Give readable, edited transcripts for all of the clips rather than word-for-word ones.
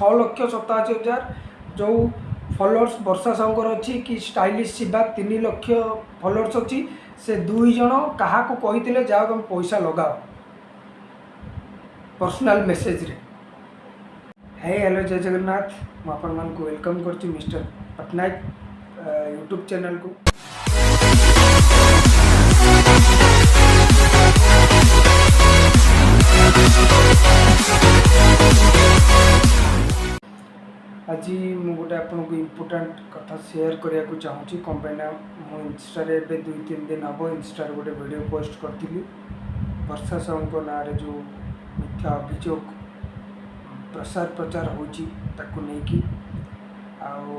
6,87,000 ଯେଉଁ ଫଲୋଅର୍ସ ବର୍ଷା ସାହୁଙ୍କର ଅଛି କି ଷ୍ଟାଇଲିଶ ଶିବା 3 ଲକ୍ଷ ଫଲୋଅର୍ସ ଅଛି, ସେ ଦୁଇ ଜଣ କାହାକୁ କହିଥିଲେ, ଯାଅ ତମେ ପଇସା ଲଗାଅ ପର୍ସନାଲ ମେସେଜରେ? ହେ ହ୍ୟାଲୋ, ଜୟ ଜଗନ୍ନାଥ। ମୁଁ ଆପଣମାନଙ୍କୁ welcome କରୁଛି ମିଷ୍ଟର ପଟ୍ଟନାୟକ ୟୁଟ୍ୟୁବ୍ ଚ୍ୟାନେଲକୁ। ଆଜି ମୁଁ ଗୋଟେ ଆପଣଙ୍କୁ ଇମ୍ପୋର୍ଟାଣ୍ଟ କଥା ସେୟାର କରିବାକୁ ଚାହୁଁଛି। କ'ଣ ପାଇଁ ନା ମୁଁ ଇନଷ୍ଟାରେ ଏବେ 2-3 ଦିନ ହେବ ଇନଷ୍ଟାରେ ଗୋଟେ ଭିଡ଼ିଓ ପୋଷ୍ଟ କରିଥିଲି, ବର୍ଷା ସାହୁଙ୍କ ନାଁରେ ଯେଉଁ ମିଥ୍ୟା ଅଭିଯୋଗ ପ୍ରସାର ପ୍ରଚାର ହେଉଛି ତାକୁ ନେଇକି। ଆଉ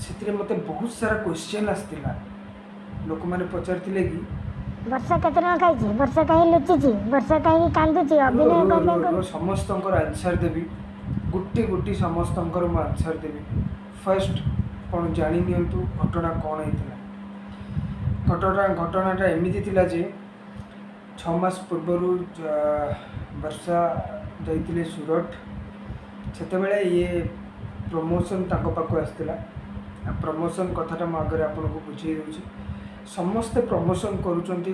ସେଥିରେ ମୋତେ ବହୁତ ସାରା କ୍ୱେଶ୍ଚନ୍ ଆସିଥିଲା। ଲୋକମାନେ ପଚାରିଥିଲେ କି ବର୍ଷା କେତେ ଟଙ୍କା ଖାଇଛି? ବର୍ଷା କାହିଁ ଲୁଚିଛି? ବର୍ଷା କାହିଁକି କାନ୍ଦୁଛି? ଅଭିନୟ ରୁହ, କ'ଣ ରୁହ, ପାଇଁ ରୁହ, କରୁଛି? ସମସ୍ତଙ୍କର ଆନ୍ସର୍ ଦେବି। ଗୋଟି ଗୋଟି ସମସ୍ତଙ୍କର ମୁଁ ଆନ୍ସର୍ ଦେବି। ଫାର୍ଷ୍ଟ ଆପଣ ଜାଣି ନିଅନ୍ତୁ ଘଟଣା କ'ଣ ହେଇଥିଲା। ଘଟଣାଟା ଏମିତି ଥିଲା ଯେ 6 ମାସ ପୂର୍ବରୁ ବର୍ଷା ଯାଇଥିଲେ ସୁରଟ। ସେତେବେଳେ ଇଏ ପ୍ରମୋସନ୍ ତାଙ୍କ ପାଖକୁ ଆସିଥିଲା। ପ୍ରମୋସନ୍ କଥାଟା ମୁଁ ଆଗରେ ଆପଣଙ୍କୁ ବୁଝେଇ ଦେଉଛି। ସମସ୍ତେ ପ୍ରମୋସନ୍ କରୁଛନ୍ତି।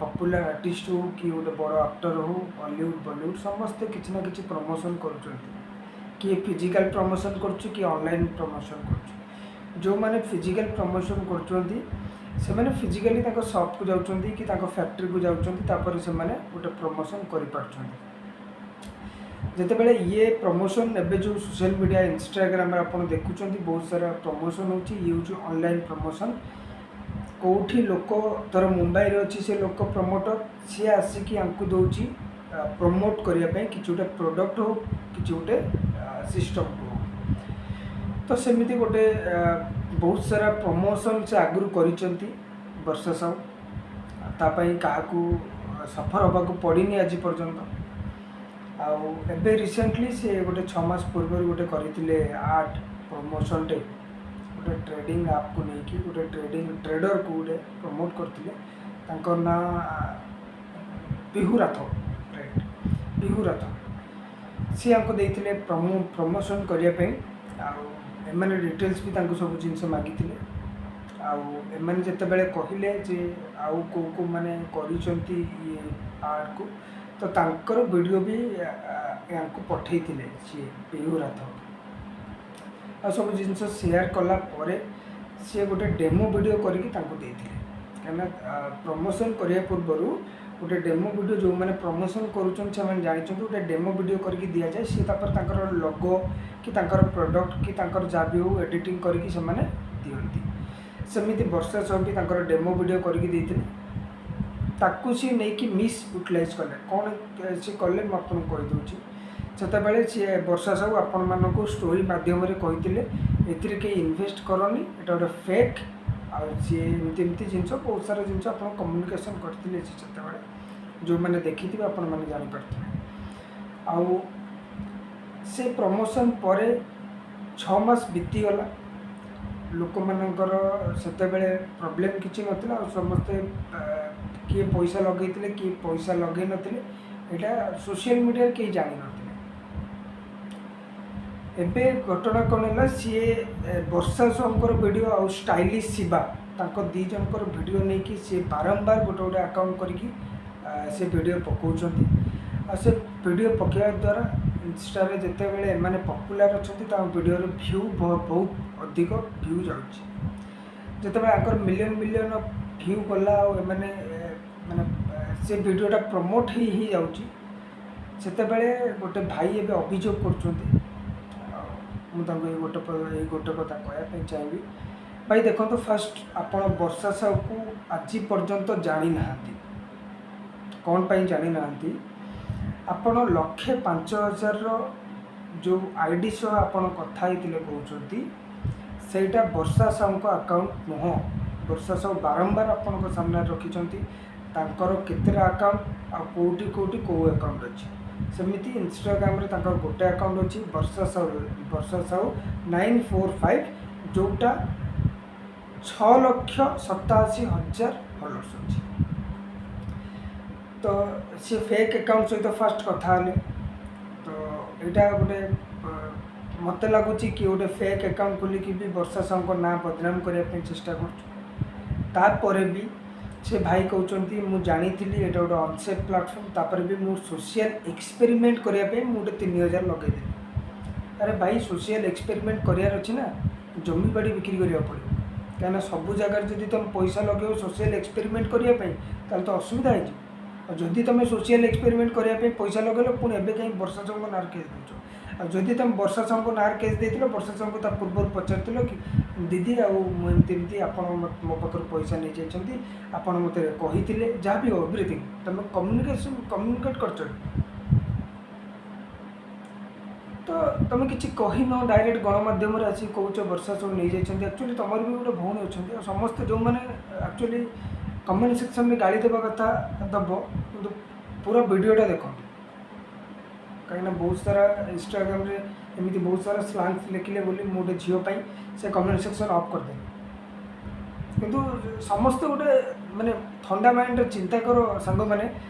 ପପୁଲାର ଆର୍ଟିଷ୍ଟ ହଉ କି ଗୋଟେ ବଡ଼ ଆକ୍ଟର ହଉ, ହଲିଉଡ଼, ବଲିଉଡ଼, ସମସ୍ତେ କିଛି ନା କିଛି ପ୍ରମୋସନ୍ କରୁଛନ୍ତି। କିଏ ଫିଜିକାଲ୍ ପ୍ରମୋସନ୍ କରୁଛି, କିଏ ଅନଲାଇନ୍ ପ୍ରମୋସନ୍ କରୁଛି। ଯେଉଁମାନେ ଫିଜିକାଲ୍ ପ୍ରମୋସନ୍ କରୁଛନ୍ତି, ସେମାନେ ଫିଜିକାଲି ତାଙ୍କ ସପ୍କୁ ଯାଉଛନ୍ତି କି ତାଙ୍କ ଫ୍ୟାକ୍ଟ୍ରିକୁ ଯାଉଛନ୍ତି, ତାପରେ ସେମାନେ ଗୋଟେ ପ୍ରମୋସନ୍ କରିପାରୁଛନ୍ତି। ଯେତେବେଳେ ଇଏ ପ୍ରମୋସନ୍, ଏବେ ଯେଉଁ ସୋସିଆଲ ମିଡ଼ିଆ, ଇନଷ୍ଟାଗ୍ରାମରେ ଆପଣ ଦେଖୁଛନ୍ତି ବହୁତ ସାରା ପ୍ରମୋସନ୍ ହେଉଛି, ଇଏ ହେଉଛି ଅନଲାଇନ୍ ପ୍ରମୋସନ୍। କେଉଁଠି ଲୋକ, ଧର ମୁମ୍ବାଇରେ ଅଛି ସେ ଲୋକ ପ୍ରମୋଟର, ସିଏ ଆସିକି ୟାଙ୍କୁ ଦେଉଛି ପ୍ରମୋଟ୍ କରିବା ପାଇଁ, କିଛି ଗୋଟେ ପ୍ରଡ଼କ୍ଟ ହଉ, କିଛି ଗୋଟେ ସିଷ୍ଟମ୍କୁ ହଉ। ତ ସେମିତି ଗୋଟେ ବହୁତ ସାରା ପ୍ରମୋସନ୍ ସେ ଆଗରୁ କରିଛନ୍ତି ବର୍ଷା ସାହୁ। ତା ପାଇଁ କାହାକୁ ସଫର ହେବାକୁ ପଡ଼ିନି ଆଜି ପର୍ଯ୍ୟନ୍ତ। ଆଉ ଏବେ ରିସେଣ୍ଟଲି ସେ ଗୋଟେ 6 ମାସ ପୂର୍ବରୁ ଗୋଟେ କରିଥିଲେ ଆଡ୍ ପ୍ରମୋସନ୍ଟେ, ଗୋଟେ ଟ୍ରେଡ଼ିଂ ଆପ୍କୁ ନେଇକି, ଗୋଟେ ଟ୍ରେଡ଼ରକୁ ଗୋଟେ ପ୍ରମୋଟ୍ କରିଥିଲେ। ତାଙ୍କ ନାଁ ପିହୁ ରଥ, ରାଇଟ୍, ପିହୁ ରଥ। ସିଏ ୟାଙ୍କୁ ଦେଇଥିଲେ ପ୍ରମୋସନ୍ କରିବା ପାଇଁ। ଆଉ ଏମାନେ ଡିଟେଲ୍ସ ବି ତାଙ୍କୁ ସବୁ ଜିନିଷ ମାଗିଥିଲେ। ଆଉ ଏମାନେ ଯେତେବେଳେ କହିଲେ ଯେ ଆଉ କେଉଁ କେଉଁମାନେ କରିଛନ୍ତି ଇଏ ଆଡ଼୍କୁ, ତ ତାଙ୍କର ଭିଡ଼ିଓ ବି ୟାଙ୍କୁ ପଠେଇଥିଲେ ସିଏ ପିହୁ ରଥ। ଆଉ ସବୁ ଜିନିଷ ସେୟାର କଲା ପରେ ସିଏ ଗୋଟେ ଡେମୋ ଭିଡ଼ିଓ କରିକି ତାଙ୍କୁ ଦେଇଥିଲେ। କାହିଁକିନା ପ୍ରମୋସନ୍ କରିବା ପୂର୍ବରୁ ଗୋଟେ ଡେମୋ ଭିଡ଼ିଓ, ଯେଉଁମାନେ ପ୍ରମୋସନ୍ କରୁଛନ୍ତି ସେମାନେ ଜାଣିଛନ୍ତି, ଗୋଟେ ଡେମୋ ଭିଡ଼ିଓ କରିକି ଦିଆଯାଏ। ସିଏ ତାପରେ ତାଙ୍କର ଲୋଗୋ କି ତାଙ୍କର ପ୍ରଡ଼କ୍ଟ କି ତାଙ୍କର ଯାହା ବି ହଉ ଏଡ଼ିଟିଂ କରିକି ସେମାନେ ଦିଅନ୍ତି। ସେମିତି ବର୍ଷା ସାହୁ ବି ତାଙ୍କର ଡେମୋ ଭିଡ଼ିଓ କରିକି ଦେଇଥିଲେ। ତାକୁ ସିଏ ନେଇକି ମିସ୍ ୟୁଟିଲାଇଜ୍ କଲେ। କ'ଣ ସିଏ କଲେ, ମୁଁ ଆପଣଙ୍କୁ କହିଦେଉଛି। ସେତେବେଳେ ସିଏ ବର୍ଷା ସାହୁ ଆପଣମାନଙ୍କୁ ଷ୍ଟୋରି ମାଧ୍ୟମରେ କହିଥିଲେ, ଏଥିରେ କେହି ଇନଭେଷ୍ଟ କରନି, ଏଇଟା ଗୋଟେ ଫେକ୍। ଆଉ ସିଏ ଏମିତି ଏମିତି ଜିନିଷ, ବହୁତ ସାରା ଜିନିଷ ଆପଣ କମ୍ୟୁନିକେସନ୍ କରିଥିଲେ ସେ ସେତେବେଳେ। ଯେଉଁମାନେ ଦେଖିଥିବେ, ଆପଣମାନେ ଜାଣିପାରୁଥିବେ। ଆଉ ସେ ପ୍ରମୋସନ୍ ପରେ 6 ମାସ ବିତିଗଲା। ଲୋକମାନଙ୍କର ସେତେବେଳେ ପ୍ରୋବ୍ଲେମ୍ କିଛି ନଥିଲା। ଆଉ ସମସ୍ତେ କିଏ ପଇସା ଲଗେଇଥିଲେ, କିଏ ପଇସା ଲଗେଇ ନଥିଲେ, ଏଇଟା ସୋସିଆଲ ମିଡ଼ିଆରେ କେହି ଜାଣିନଥିଲେ। ଏବେ ଘଟଣା କ'ଣ ହେଲା? ସିଏ ବର୍ଷା ସାହୁଙ୍କର ଭିଡ଼ିଓ ଆଉ ଷ୍ଟାଇଲିଶ ଶିବା, ତାଙ୍କ ଦୁଇ ଜଣଙ୍କର ଭିଡ଼ିଓ ନେଇକି ସିଏ ବାରମ୍ବାର ଗୋଟେ ଗୋଟେ ଆକାଉଣ୍ଟ କରିକି ସେ ଭିଡ଼ିଓ ପକାଉଛନ୍ତି। ଆଉ ସେ ଭିଡ଼ିଓ ପକାଇବା ଦ୍ୱାରା ଇନଷ୍ଟାରେ ଯେତେବେଳେ ଏମାନେ ପପୁଲାର ଅଛନ୍ତି, ତାଙ୍କ ଭିଡ଼ିଓର ଭ୍ୟୁ ବହୁତ ଅଧିକ ଭ୍ୟୁ ଯାଉଛି। ଯେତେବେଳେ ୟାଙ୍କର ମିଲିୟନ ମିଲିୟନ ଭ୍ୟୁ ଗଲା ଆଉ ଏମାନେ ମାନେ ସେ ଭିଡ଼ିଓଟା ପ୍ରମୋଟ୍ ହେଇ ହେଇଯାଉଛି, ସେତେବେଳେ ଗୋଟେ ଭାଇ ଏବେ ଅଭିଯୋଗ କରୁଛନ୍ତି। ଆଉ ମୁଁ ତାଙ୍କୁ ଏଇ ଗୋଟେ କଥା କହିବା ପାଇଁ ଚାହିଁବି, ଭାଇ ଦେଖନ୍ତୁ, ଫାର୍ଷ୍ଟ ଆପଣ ବର୍ଷା ସାହୁକୁ ଆଜି ପର୍ଯ୍ୟନ୍ତ ଜାଣିନାହାନ୍ତି। କ'ଣ ପାଇଁ ଜାଣିନାହାନ୍ତି? ଆପଣ 1,05,000ର ଯେଉଁ I D ସହ ଆପଣ କଥା ହେଇଥିଲେ କହୁଛନ୍ତି, ସେଇଟା ବର୍ଷା ସାହୁଙ୍କ ଆକାଉଣ୍ଟ ନୁହଁ। ବର୍ଷା ସାହୁ ବାରମ୍ବାର ଆପଣଙ୍କ ସାମ୍ନାରେ ରଖିଛନ୍ତି ତାଙ୍କର କେତେଟା ଆକାଉଣ୍ଟ ଆଉ କେଉଁଠି କେଉଁଠି କେଉଁ ଆକାଉଣ୍ଟ ଅଛି। ସେମିତି ଇନଷ୍ଟାଗ୍ରାମରେ ତାଙ୍କର ଗୋଟେ ଆକାଉଣ୍ଟ ଅଛି, ବର୍ଷା ସାହୁ, ବର୍ଷା ସାହୁ 945, ଯେଉଁଟା 6,87,000 ଫଲୋଅର୍ସ ଅଛି। ତ ସିଏ ଫେକ୍ ଆକାଉଣ୍ଟ ସହିତ ଫାର୍ଷ୍ଟ କଥା ହେଲେ। ତ ଏଇଟା ଗୋଟେ ମୋତେ ଲାଗୁଛି କି ଗୋଟେ ଫେକ୍ ଆକାଉଣ୍ଟ ଖୋଲିକି ବି ବର୍ଷା ସାହୁଙ୍କ ନାଁ ବଦନାମ କରିବା ପାଇଁ ଚେଷ୍ଟା କରୁଛୁ। ତାପରେ ବି ସେ ଭାଇ କହୁଛନ୍ତି, ମୁଁ ଜାଣିଥିଲି ଏଇଟା ଗୋଟେ ଅନସେଫ୍ ପ୍ଲାଟଫର୍ମ, ତାପରେ ବି ମୁଁ ସୋସିଆଲ ଏକ୍ସପେରିମେଣ୍ଟ କରିବା ପାଇଁ ମୁଁ ଗୋଟେ 3000 ଲଗେଇଦେଲି। ଆରେ ଭାଇ, ସୋସିଆଲ ଏକ୍ସପେରିମେଣ୍ଟ କରିବାର ଅଛି ନା, ଜମି ବାଡ଼ି ବିକ୍ରି କରିବାକୁ ପଡ଼ିବ। କାହିଁକିନା ସବୁ ଜାଗାରେ ଯଦି ତୁମେ ପଇସା ଲଗେଇବ ସୋସିଆଲ ଏକ୍ସପେରିମେଣ୍ଟ କରିବା ପାଇଁ, ତାହେଲେ ତ ଅସୁବିଧା ହେଇଯିବ। ଆଉ ଯଦି ତୁମେ ସୋସିଆଲ ଏକ୍ସପେରିମେଣ୍ଟ କରିବା ପାଇଁ ପଇସା ଲଗେଇଲ, ପୁଣି ଏବେ କାହିଁ ବର୍ଷା ସାହୁଙ୍କ ନାଁରେ କେସ୍ ଦେଉଛ? ଆଉ ଯଦି ତୁମେ ବର୍ଷା ସାହୁଙ୍କ ନାଁରେ କେସ୍ ଦେଇଥିଲ, ବର୍ଷା ସାହୁଙ୍କୁ ତା ପୂର୍ବରୁ ପଚାରିଥିଲ କି ଦିଦି, ଆଉ ମୁଁ ଏମିତି ଏମିତି ଆପଣ ମୋ ପାଖରୁ ପଇସା ନେଇଯାଇଛନ୍ତି, ଆପଣ ମୋତେ କହିଥିଲେ, ଯାହା ବି ହଉ ଏଭ୍ରିଥିଙ୍ଗ ତୁମେ କମ୍ୟୁନିକେଟ୍ କରିଛ। ତ ତୁମେ କିଛି କହିନ, ଡାଇରେକ୍ଟ ଗଣମାଧ୍ୟମରେ ଆସିକି କହୁଛ ବର୍ଷା ସାହୁ ନେଇଯାଇଛନ୍ତି। ଆକ୍ଚୁଆଲି ତୁମର ବି ଗୋଟେ ଭଉଣୀ ଅଛନ୍ତି। ଆଉ ସମସ୍ତେ ଯେଉଁମାନେ ଆକ୍ଚୁଆଲି କମେଣ୍ଟ ସେକ୍ସନରେ ଗାଳି ଦେବା କଥା ଦେବ, କିନ୍ତୁ ପୁରା ଭିଡ଼ିଓଟା ଦେଖନ୍ତୁ। କାହିଁକିନା ବହୁତ ସାରା ଇନଷ୍ଟାଗ୍ରାମରେ ଏମିତି ବହୁତ ସାରା ସ୍ଲାଙ୍ଗସ୍ ଲେଖିଲେ ବୋଲି ମୁଁ ଗୋଟେ ଝିଅ ପାଇଁ ସେ କମେଣ୍ଟ ସେକ୍ସନ୍ ଅଫ୍ କରିଦେଲି। କିନ୍ତୁ ସମସ୍ତେ ଗୋଟେ ମାନେ ଥଣ୍ଡା ମାଇଣ୍ଡରେ ଚିନ୍ତା କର ସାଙ୍ଗମାନେ,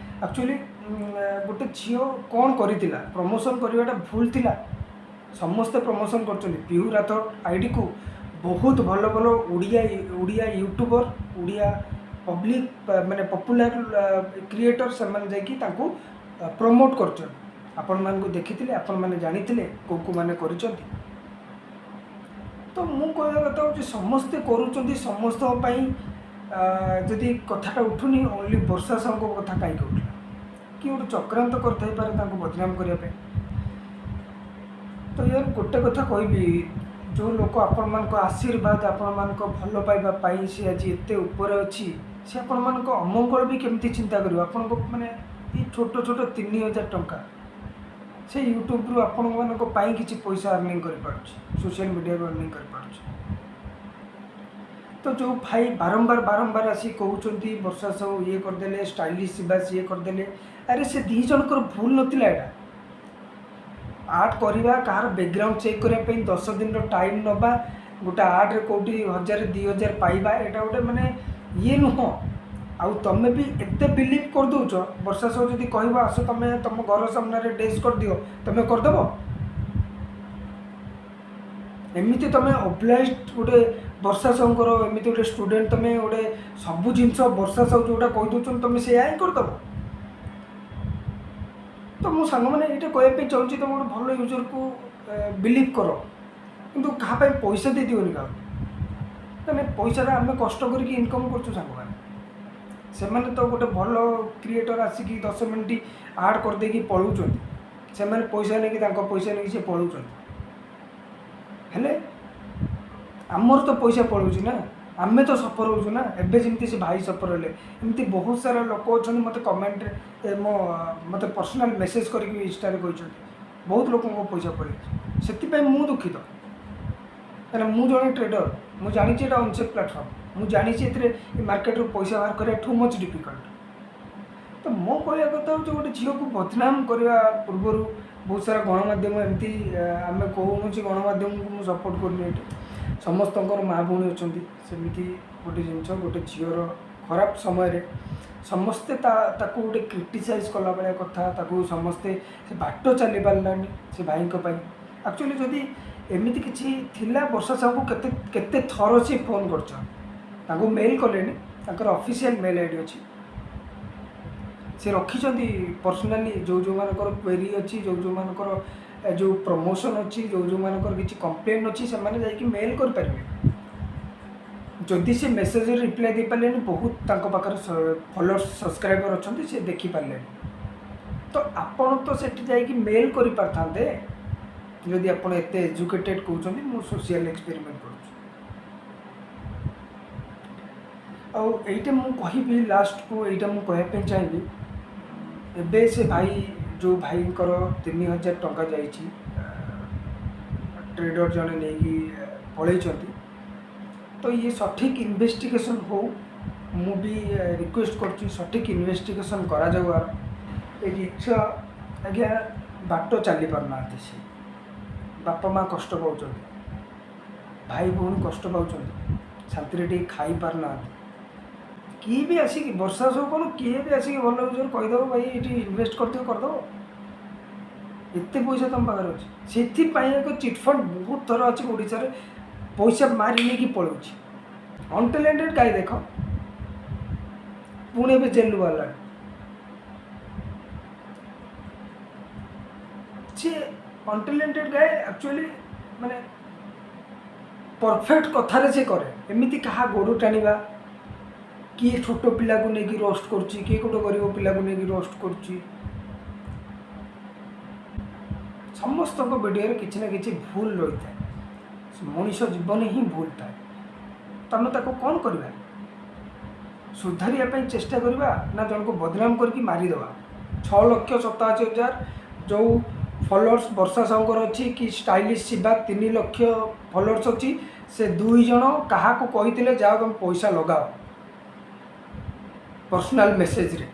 ଆକ୍ଚୁଆଲି ଗୋଟେ ଝିଅ କ'ଣ କରିଥିଲା? ପ୍ରମୋସନ୍ କରିବାଟା ଭୁଲ ଥିଲା? ସମସ୍ତେ ପ୍ରମୋସନ୍ କରୁଛନ୍ତି। ପିହୁ ରାଥୋଡ ଆଇଡ଼ିକୁ ବହୁତ ଭଲ ଭଲ ଓଡ଼ିଆ ଓଡ଼ିଆ ୟୁଟ୍ୟୁବର, ଓଡ଼ିଆ ପବ୍ଲିକ୍ ମାନେ ପପୁଲାର କ୍ରିଏଟର୍, ସେମାନେ ଯାଇକି ତାଙ୍କୁ ପ୍ରମୋଟ୍ କରୁଛନ୍ତି। ଆପଣମାନଙ୍କୁ ଦେଖିଥିଲେ, ଆପଣମାନେ ଜାଣିଥିଲେ କେଉଁ କେଉଁମାନେ କରିଛନ୍ତି। ତ ମୁଁ କହିବା କଥା ହେଉଛି, ସମସ୍ତେ କରୁଛନ୍ତି, ସମସ୍ତଙ୍କ ପାଇଁ ଯଦି କଥାଟା ଉଠୁନି, ଓନ୍ଲି ବର୍ଷା ସାହୁଙ୍କ କଥା କାହିଁକି ଉଠିଲା? କି ଗୋଟେ ଚକ୍ରାନ୍ତ କରିଥାଇପାରେ ତାଙ୍କୁ ବଦନାମ କରିବା ପାଇଁ। ତ ୟାର ଗୋଟେ କଥା କହିବି, ଯେଉଁ ଲୋକ ଆପଣମାନଙ୍କ ଆଶୀର୍ବାଦ, ଆପଣମାନଙ୍କ ଭଲ ପାଇବା ପାଇଁ ସେ ଆଜି ଏତେ ଉପରେ ଅଛି, ସେ ଆପଣମାନଙ୍କ ଅମଙ୍ଗଳ ବି କେମିତି ଚିନ୍ତା କରିବ? ଆପଣଙ୍କ ମାନେ ଏଇ ଛୋଟ ଛୋଟ 3000 ଟଙ୍କା ସେ ୟୁଟ୍ୟୁବରୁ ଆପଣମାନଙ୍କ ପାଇଁ କିଛି ପଇସା ଅର୍ଣ୍ଣିଂ କରିପାରୁଛି, ସୋସିଆଲ ମିଡ଼ିଆରୁ ଅର୍ଣ୍ଣିଂ କରିପାରୁଛି। ତ ଯେଉଁ ଭାଇ ବାରମ୍ବାର ବାରମ୍ବାର ଆସି କହୁଛନ୍ତି ବର୍ଷା ସାହୁ ଇଏ କରିଦେଲେ, ଷ୍ଟାଇଲିଶ ଶିବା ସିଏ କରିଦେଲେ, ଆରେ ସେ ଦୁଇ ଜଣଙ୍କର ଭୁଲ ନଥିଲା। ଏଇଟା ଆର୍ଟ କରିବା, କାହାର ବ୍ୟାକଗ୍ରାଉଣ୍ଡ ଚେକ୍ କରିବା ପାଇଁ 10 ଦିନର ଟାଇମ୍ ନେବା, ଗୋଟେ ଆର୍ଟରେ କେଉଁଠି 1000 2000 ପାଇବା, ଏଇଟା ଗୋଟେ ମାନେ ଇଏ ନୁହଁ। ଆଉ ତମେ ବି ଏତେ ବିଲିଭ୍ କରିଦେଉଛ, ବର୍ଷା ସାହୁ ଯଦି କହିବ ଆସ ତମେ ତମ ଘର ସାମ୍ନାରେ ଡ୍ରେସ୍ କରିଦିଅ, ତମେ କରିଦେବ? ଏମିତି ତମେ ଅବ୍ଲାଇଜ୍ ଗୋଟେ ବର୍ଷା ସାହୁଙ୍କର ଏମିତି ଗୋଟେ ଷ୍ଟୁଡେଣ୍ଟ, ତମେ ଗୋଟେ ସବୁ ଜିନିଷ ବର୍ଷା ସାହୁ ଯେଉଁଟା କହିଦେଉଛନ୍ତି ତମେ ସେଇଆ ହିଁ କରିଦେବ? ତ ମୁଁ ସାଙ୍ଗମାନେ ଏଇଟା କହିବା ପାଇଁ ଚାହୁଁଛି, ତମେ ଗୋଟେ ଭଲ ୟୁଜର୍କୁ ବିଲିଭ୍ କର, କିନ୍ତୁ କାହା ପାଇଁ ପଇସା ଦେଇଦିଅନି କାହାକୁ। ମାନେ ପଇସାଟା ଆମେ କଷ୍ଟ କରିକି ଇନକମ୍ କରୁଛୁ ସାଙ୍ଗମାନେ, ସେମାନେ ତ ଗୋଟେ ଭଲ କ୍ରିଏଟର୍ ଆସିକି 10 ମିନିଟ୍ ଆଡ଼୍ କରିଦେଇକି ପଳାଉଛନ୍ତି, ସେମାନେ ପଇସା ନେଇକି, ତାଙ୍କ ପଇସା ନେଇକି ସେ ପଳାଉଛନ୍ତି। ହେଲେ ଆମର ତ ପଇସା ପଳାଉଛି ନା, ଆମେ ତ ସଫର ହେଉଛୁ ନା। ଏବେ ଯେମିତି ସେ ଭାଇ ସଫର ହେଲେ, ଏମିତି ବହୁତ ସାରା ଲୋକ ଅଛନ୍ତି ମୋତେ କମେଣ୍ଟରେ ମୋତେ ପର୍ସନାଲ୍ ମେସେଜ୍ କରିକି ବି ଇନଷ୍ଟାରେ କହିଛନ୍ତି ବହୁତ ଲୋକଙ୍କ ପଇସା ପଳେଇଛି। ସେଥିପାଇଁ ମୁଁ ଦୁଃଖିତ, କାହିଁକିନା ମୁଁ ଜଣେ ଟ୍ରେଡ଼ର, ମୁଁ ଜାଣିଛି ଏଇଟା ଅନସେଫ୍ ପ୍ଲାଟଫର୍ମ, ମୁଁ ଜାଣିଛି ଏଥିରେ ଏ ମାର୍କେଟରୁ ପଇସା ବାହାର କରିବା ଟୁ ମଚ୍ ଡିଫିକଲ୍ଟ। ତ ମୋ କହିବା କଥା ହେଉଛି, ଗୋଟେ ଝିଅକୁ ବଦନାମ କରିବା ପୂର୍ବରୁ ବହୁତ ସାରା ଗଣମାଧ୍ୟମ ଏମିତି, ଆମେ କୌଣସି ଗଣମାଧ୍ୟମକୁ ମୁଁ ସପୋର୍ଟ କରୁନି। ଏଠି ସମସ୍ତଙ୍କର ମା ଭଉଣୀ ଅଛନ୍ତି। ସେମିତି ଗୋଟେ ଜିନିଷ, ଗୋଟେ ଝିଅର ଖରାପ ସମୟରେ ସମସ୍ତେ ତାକୁ ଗୋଟେ କ୍ରିଟିସାଇଜ୍ କଲା ଭଳିଆ କଥା, ତାକୁ ସମସ୍ତେ, ସେ ବାଟ ଚାଲି ପାରିଲାନି ସେ ଭାଇଙ୍କ ପାଇଁ। ଆକ୍ଚୁଆଲି ଯଦି ଏମିତି କିଛି ଥିଲା, ବର୍ଷା ସାହୁକୁ କେତେ କେତେ ଥର ସିଏ ଫୋନ୍ କରିଛନ୍ତି, ତାଙ୍କୁ ମେଲ୍ କଲେନି, ତାଙ୍କର ଅଫିସିଆଲ୍ ମେଲ୍ I D ଅଛି, ସେ ରଖିଛନ୍ତି ପର୍ସନାଲି। ଯେଉଁ ଯେଉଁମାନଙ୍କର କ୍ୱେରି ଅଛି, ଯେଉଁ ଯେଉଁମାନଙ୍କର ଯେଉଁ ପ୍ରମୋସନ୍ ଅଛି, ଯେଉଁ ଯେଉଁମାନଙ୍କର କିଛି କମ୍ପ୍ଲେନ୍ ଅଛି, ସେମାନେ ଯାଇକି ମେଲ୍ କରିପାରିବେ। ଯଦି ସେ ମେସେଜରେ ରିପ୍ଲାଏ ଦେଇପାରିଲେନି, ବହୁତ ତାଙ୍କ ପାଖରେ ଫଲୋଅର୍ସ ସବସ୍କ୍ରାଇବର୍ ଅଛନ୍ତି, ସେ ଦେଖିପାରିଲେନି, ତ ଆପଣ ତ ସେଠି ଯାଇକି ମେଲ୍ କରିପାରିଥାନ୍ତେ, ଯଦି ଆପଣ ଏତେ ଏଜୁକେଟେଡ଼୍ କହୁଛନ୍ତି ମୁଁ ସୋସିଆଲ୍ ଏକ୍ସପେରିମେଣ୍ଟ କରୁଛି। ଆଉ ଏଇଟା ମୁଁ କହିବି ଲାଷ୍ଟକୁ, ଏଇଟା ମୁଁ କହିବା ପାଇଁ ଚାହିଁବି, ଏବେ ସେ ଭାଇ, ଯେଉଁ ଭାଇଙ୍କର 3000 ଟଙ୍କା ଯାଇଛି, ଟ୍ରେଡ଼ର ଜଣେ ନେଇକି ପଳେଇଛନ୍ତି, ତ ଇଏ ସଠିକ୍ ଇନଭେଷ୍ଟିଗେସନ୍ ହଉ। ମୁଁ ବି ରିକ୍ୱେଷ୍ଟ କରୁଛି ସଠିକ୍ ଇନଭେଷ୍ଟିଗେସନ୍ କରାଯାଉ। ଆର ଏ ଜିନିଷ ଆଜ୍ଞା ବାଟ ଚାଲି ପାରୁନାହାନ୍ତି, ସେ ବାପା ମା' କଷ୍ଟ ପାଉଛନ୍ତି, ଭାଇ ଭଉଣୀ କଷ୍ଟ ପାଉଛନ୍ତି, ଶାନ୍ତିରେ ଟିକେ ଖାଇପାରୁନାହାନ୍ତି। କିଏ ବି ଆସିକି ବର୍ଷା ସବୁ କ'ଣ, କିଏ ବି ଆସିକି ଭଲ ୟୁଜର୍ କହିଦେବ ଭାଇ ଏଇଠି ଇନଭେଷ୍ଟ କରିଦିଅ, କରିଦେବ। ଏତେ ପଇସା ତୁମ ପାଖରେ ଅଛି। ସେଥିପାଇଁ ଏକ ଚିଟଫଣ୍ଡ ବହୁତ ଥର ଅଛି ଓଡ଼ିଶାରେ, ପଇସା ମାରି ନେଇକି ପଳାଉଛି। ଅନଟ୍ୟାଲେଣ୍ଟେଡ଼ ଗାଈ ଦେଖ, ପୁଣି ଏବେ ଜେଲରୁ ବାହାରିଲାଣି। ସିଏ ଅନଟ୍ୟାଲେଣ୍ଟେଡ଼ ଗାଈ ଆକ୍ଚୁଆଲି ମାନେ ପରଫେକ୍ଟ କଥାରେ ସେ କରେ। ଏମିତି କାହା ଗୋଡ଼ ଟାଣିବା, କିଏ ଛୋଟ ପିଲାକୁ ନେଇକି ରୋଷ୍ଟ କରୁଛି, କିଏ ଗୋଟେ ଗରିବ ପିଲାକୁ ନେଇକି ରୋଷ୍ଟ କରୁଛି। ସମସ୍ତଙ୍କ ଭିଡ଼ିଓରେ କିଛି ନା କିଛି ଭୁଲ ରହିଥାଏ। ମଣିଷ ଜୀବନ ହିଁ ଭୁଲ ଥାଏ। ତ ଆମେ ତାକୁ କ'ଣ କରିବା? ସୁଧାରିବା ପାଇଁ ଚେଷ୍ଟା କରିବା ନା ଜଣକୁ ବଦନାମ କରିକି ମାରିଦେବା? 6,87,000 ଯେଉଁ ଫଲୋଅର୍ସ ବର୍ଷା ସାହୁଙ୍କର ଅଛି କି ଷ୍ଟାଇଲିଶ ଶିବା 3 ଲକ୍ଷ ଫଲୋଅର୍ସ ଅଛି, ସେ 2 ଜଣ କାହାକୁ କହିଥିଲେ ଯାଅ ତୁମେ ପଇସା ଲଗାଅ ପର୍ସନାଲ ମେସେଜରେ?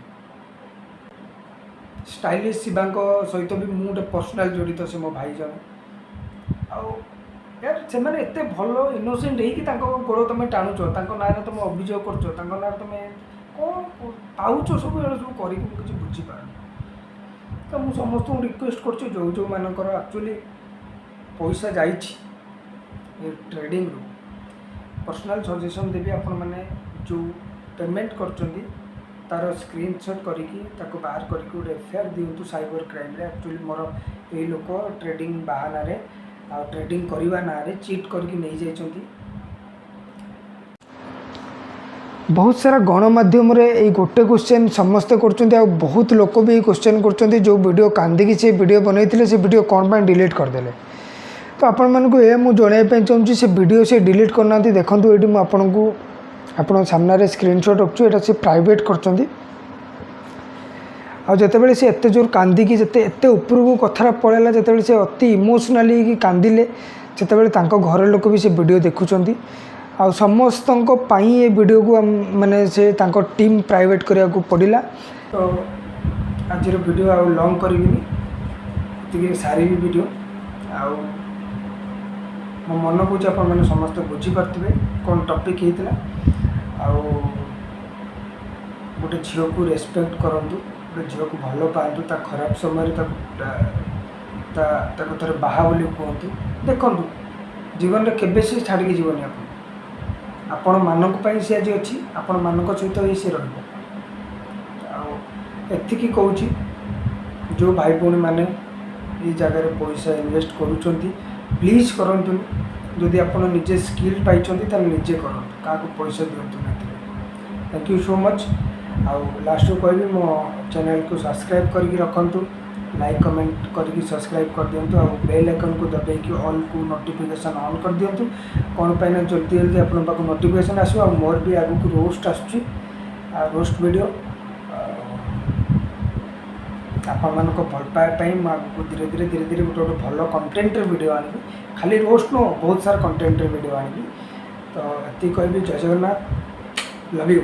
ଷ୍ଟାଇଲିଶ ଶିବାଙ୍କ ସହିତ ବି ମୁଁ ଗୋଟେ ପର୍ସନାଲ ଜଡ଼ିତ, ସେ ମୋ ଭାଇ ଜଣେ। ଆଉ ୟାର ସେମାନେ ଏତେ ଭଲ ଇନୋସେଣ୍ଟ ହେଇକି ତାଙ୍କ ଗୋଡ଼ ତୁମେ ଟାଣୁଛ, ତାଙ୍କ ନାଁରେ ତୁମେ ଅଭିଯୋଗ କରୁଛ, ତାଙ୍କ ନାଁରେ ତୁମେ କ'ଣ ପାଉଛ ସବୁ, ଏଗୁଡ଼ା ସବୁ କରିକି ମୁଁ କିଛି ବୁଝିପାରୁନି। ତ ମୁଁ ସମସ୍ତଙ୍କୁ ରିକ୍ୱେଷ୍ଟ କରୁଛି, ଯେଉଁ ଯେଉଁମାନଙ୍କର ଆକ୍ଚୁଆଲି ପଇସା ଯାଇଛି ଏ ଟ୍ରେଡ଼ିଂରୁ, ପର୍ସନାଲ୍ ସଜେସନ୍ ଦେବି, ଆପଣମାନେ ଯେଉଁ ପେମେଣ୍ଟ କରୁଛନ୍ତି ତା'ର ସ୍କ୍ରିନସଟ୍ କରିକି ତାକୁ ବାହାର କରିକି ଗୋଟେ ଏଫଆଇଆର୍ ଦିଅନ୍ତୁ ସାଇବର କ୍ରାଇମ୍ରେ। ଆକ୍ଚୁଆଲି ମୋର ଏଇ ଲୋକ ଟ୍ରେଡ଼ିଂ ବାହାନାରେ ଆଉ ଟ୍ରେଡ଼ିଂ କରିବା ନାଁରେ ଚିଟ୍ କରିକି ନେଇଯାଇଛନ୍ତି। ବହୁତ ସାରା ଗଣମାଧ୍ୟମରେ ଏଇ ଗୋଟେ କ୍ୱେଶ୍ଚନ୍ ସମସ୍ତେ କରୁଛନ୍ତି, ଆଉ ବହୁତ ଲୋକ ବି ଏଇ କ୍ୱେଶ୍ଚନ୍ କରୁଛନ୍ତି, ଯେଉଁ ଭିଡ଼ିଓ କାନ୍ଦିକି ସେ ଭିଡ଼ିଓ ବନେଇଥିଲେ, ସେ ଭିଡ଼ିଓ କ'ଣ ପାଇଁ ଡିଲିଟ୍ କରିଦେଲେ? ତ ଆପଣମାନଙ୍କୁ ଏହା ମୁଁ ଜଣାଇବା ପାଇଁ ଚାହୁଁଛି, ସେ ଭିଡ଼ିଓ ସେ ଡିଲିଟ୍ କରିନାହାନ୍ତି। ଦେଖନ୍ତୁ, ଏଇଠି ମୁଁ ଆପଣଙ୍କୁ ଆପଣଙ୍କ ସାମ୍ନାରେ ସ୍କ୍ରିନସଟ୍ ରଖୁଛି, ଏଇଟା ସେ ପ୍ରାଇଭେଟ୍ କରିଛନ୍ତି। ଆଉ ଯେତେବେଳେ ସେ ଏତେ ଜୋର କାନ୍ଦିକି ଯେତେ ଏତେ ଉପରକୁ କଥାଟା ପଳେଇଲା, ଯେତେବେଳେ ସେ ଅତି ଇମୋସନାଲି ହେଇକି କାନ୍ଦିଲେ, ସେତେବେଳେ ତାଙ୍କ ଘର ଲୋକ ବି ସେ ଭିଡ଼ିଓ ଦେଖୁଛନ୍ତି। ଆଉ ସମସ୍ତଙ୍କ ପାଇଁ ଏ ଭିଡ଼ିଓକୁ ମାନେ ସେ ତାଙ୍କ ଟିମ୍ ପ୍ରାଇଭେଟ୍ କରିବାକୁ ପଡ଼ିଲା। ତ ଆଜିର ଭିଡ଼ିଓ ଆଉ ଲଙ୍ଗ୍ କରିବିନି, ଏତିକିରେ ସାରିବି ଭିଡ଼ିଓ। ଆଉ ମୋ ମନ କହୁଛି ଆପଣମାନେ ସମସ୍ତେ ବୁଝିପାରୁଥିବେ କ'ଣ ଟପିକ୍ ହେଇଥିଲା। ଆଉ ଗୋଟେ ଝିଅକୁ ରେସପେକ୍ଟ କରନ୍ତୁ, ଗୋଟେ ଝିଅକୁ ଭଲ ପାଆନ୍ତୁ, ତା ଖରାପ ସମୟରେ ତାକୁ ଥରେ ବାହା ବୋଲି କୁହନ୍ତୁ। ଦେଖନ୍ତୁ, ଜୀବନରେ କେବେ ସେ ଛାଡ଼ିକି ଯିବନି। ଆପଣମାନଙ୍କ ପାଇଁ ସେ ଆଜି ଅଛି, ଆପଣମାନଙ୍କ ସହିତ ହିଁ ସେ ରହିବ। ଆଉ ଏତିକି କହୁଛି, ଯେଉଁ ଭାଇ ଭଉଣୀମାନେ ଏଇ ଜାଗାରେ ପଇସା ଇନଭେଷ୍ଟ କରୁଛନ୍ତି, ପ୍ଲିଜ୍ କରନ୍ତୁନି। ଯଦି ଆପଣ ନିଜେ ସ୍କିଲ୍ ପାଇଛନ୍ତି, ତାହେଲେ ନିଜେ କରନ୍ତୁ, କାହାକୁ ପଇସା ଦିଅନ୍ତୁ ନାହିଁ। Thank you so much. ଆଉ ଲାଷ୍ଟକୁ କହିବି, ମୋ ଚ୍ୟାନେଲକୁ ସବସ୍କ୍ରାଇବ୍ କରିକି ରଖନ୍ତୁ, ଲାଇକ୍ କମେଣ୍ଟ କରିକି ସବସ୍କ୍ରାଇବ୍ କରିଦିଅନ୍ତୁ, ଆଉ ବେଲ୍ ଆଇକନ୍କୁ ଦବାଇକି ଅଲ୍କୁ ନୋଟିଫିକେସନ୍ ଅନ୍ କରିଦିଅନ୍ତୁ। କ'ଣ ପାଇଁ ନା ଜଲ୍ଦି ଜଲ୍ଦି ଆପଣଙ୍କ ପାଖକୁ ନୋଟିଫିକେସନ୍ ଆସିବ। ଆଉ ମୋର ବି ଆଗକୁ ରୋଷ୍ଟ ଆସୁଛି, ଆଉ ରୋଷ୍ଟ ଭିଡ଼ିଓ ଆପଣମାନଙ୍କ ଭଲ ପାଇବା ପାଇଁ ମୁଁ ଆଗକୁ ଧୀରେ ଧୀରେ ଧୀରେ ଧୀରେ ଗୋଟେ ଗୋଟେ ଭଲ କଣ୍ଟେଣ୍ଟର ଭିଡ଼ିଓ ଆଣିବି। ଖାଲି ରୋଷ୍ଟ ନୁହଁ, ବହୁତ ସାରା କଣ୍ଟେଣ୍ଟର ଭିଡ଼ିଓ ଆଣିବି। ତ ଏତିକି କହିବି, ଜୟ ଜଗନ୍ନାଥ, ଲଭ୍ you.